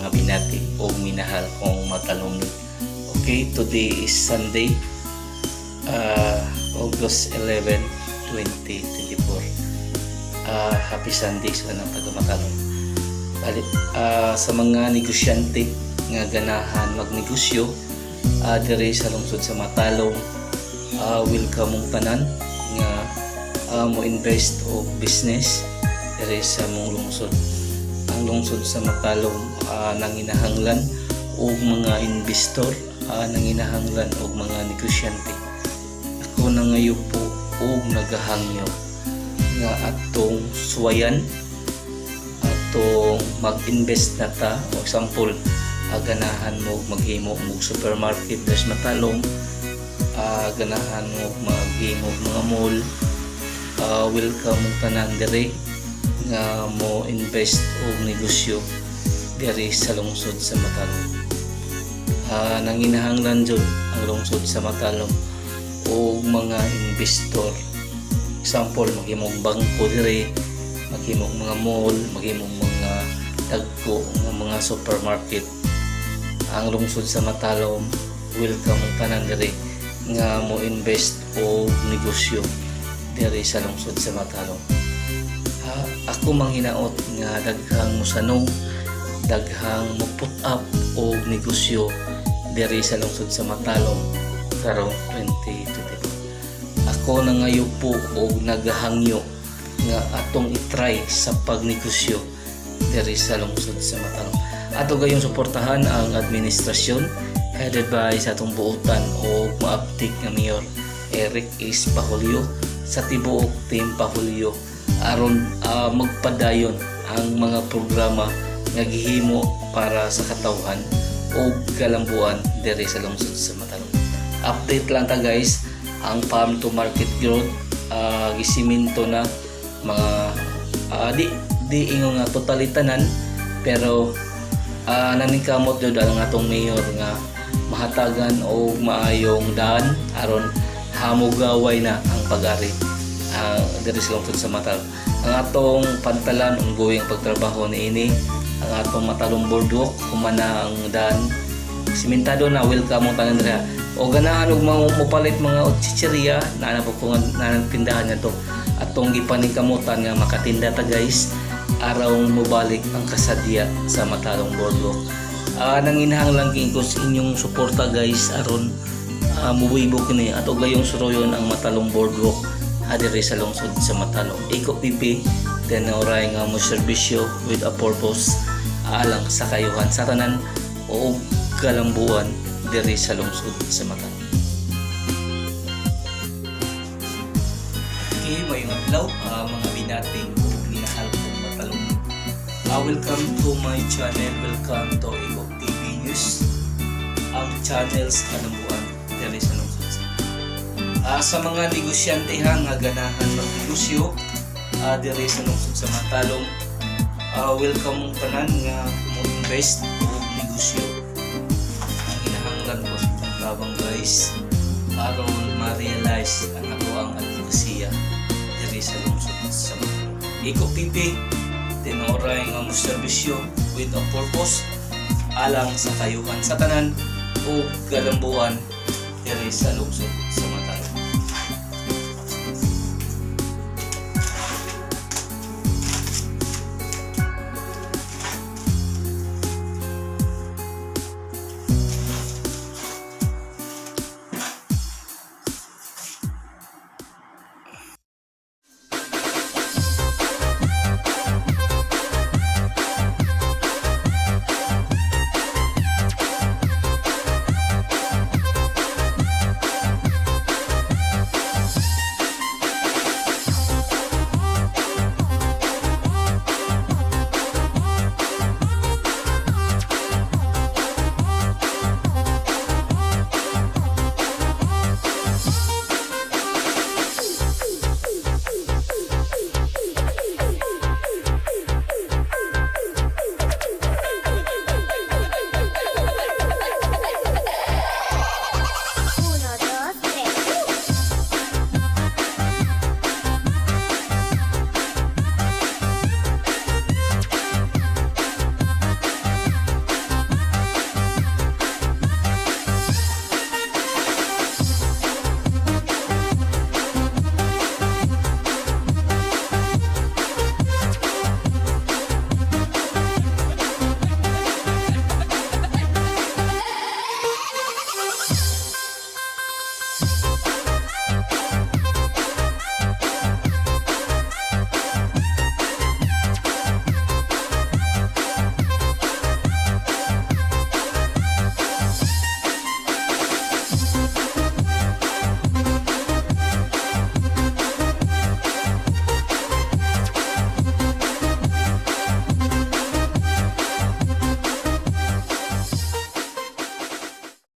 Mga binati o minahal kong matalom. Okay, today is Sunday, August 11, 2024. Happy Sunday sa kanang taga Matalom. Bali, sa mga negosyante nga ganahan magnegosyo diri sa lungsod sa Matalom, welcome mong tanan nga mo invest og business diri sa mong lungsod. Ang lungsod sa Matalom nanginahanglan og mga investor, nanginahanglan og mga negosyante. Ako nangayo po og nagahangyo nga atong suwayan, atong mag-invest na ta. For example, ganahan mo maghimo og supermarket diri sa Matalom, ganahan mo maghimo og mga mall, welcome mong tanan diri nga mo invest og negosyo diri sa lungsod sa Matalom. Nanginahanglan jud ang lungsod sa Matalom og mga investor. Example, maghimong bangko diri, maghimong mga mall, maghimong mga dagko nga mga supermarket. Ang lungsod sa Matalom, welcome ang tanan diri nga mo invest og negosyo diri sa lungsod sa Matalom. Ako manghinaot nga daghang musanong, daghang mo put up og negosyo diri sa lungsod sa Matalom karong 2024. Ako nangayo po og nagahangyo nga atong itry sa pagnegosyo diri sa lungsod sa Matalom. Ato gayong suportahan ang administrasyon headed by sa atong buotan o maabtik nga Mayor Eric S. Pahulyo sa tibuok Team Pahulyo aron magpadayon ang mga programa nga gihimo para sa katawhan o kalambuan diri sa lungsod sa Matalom. Update lang ta, guys, ang farm to market growth gisiminto na mga di di ingon nga totally tanan, pero naningkamot jud ang atong mayor nga mahatagan og maayong daan aron hamugaway na ang pag-ari diri sa lungsod sa Matalom. Ang atong pantalan, ongoing ang pagtrabaho niini. Ang atong Matalom Boardwalk, humana ang daan, simentado na. Welcome mo tanan dira o ganahan og mga mopalit mga chicheria na po ko nga tindahan ngadto. Atong gipaningkamutan nga makatinda ta, guys, aron mobalik ang kasadya sa Matalong Boardwalk. Nanginahanglan kini ko sa inyong suporta, guys, aron mubuibo kini. Ato gayong suroyon ang Matalong Boardwalk diri sa lungsod sa Matalom. Iko TV, tinuray nga mo serbisyo with a purpose alang sa kayuhan sa tanan o kalambuan diri sa lungsod sa Matalom. Okay, mayong adlaw, mga binati ug minahal kong Matalom. Welcome to my channel, welcome to Iko TV News, ang channel sa kalambuan diri sa lungsod sa sa mga negosyante ha nga ganahan magnegosyo diri sa lungsod sa Matalom, welcome mong tanan nga mo invest og negosyo. Ang hinahanglan ko sa inyong tabang, guys, aron ma-realize ang ato ang advokasya diri sa lungsod sa Matalom. Iko TV, tinuray nga mo serbisyo with a purpose alang sa kayuhan sa tanan o galambuan diri sa lungsod sa Matalom.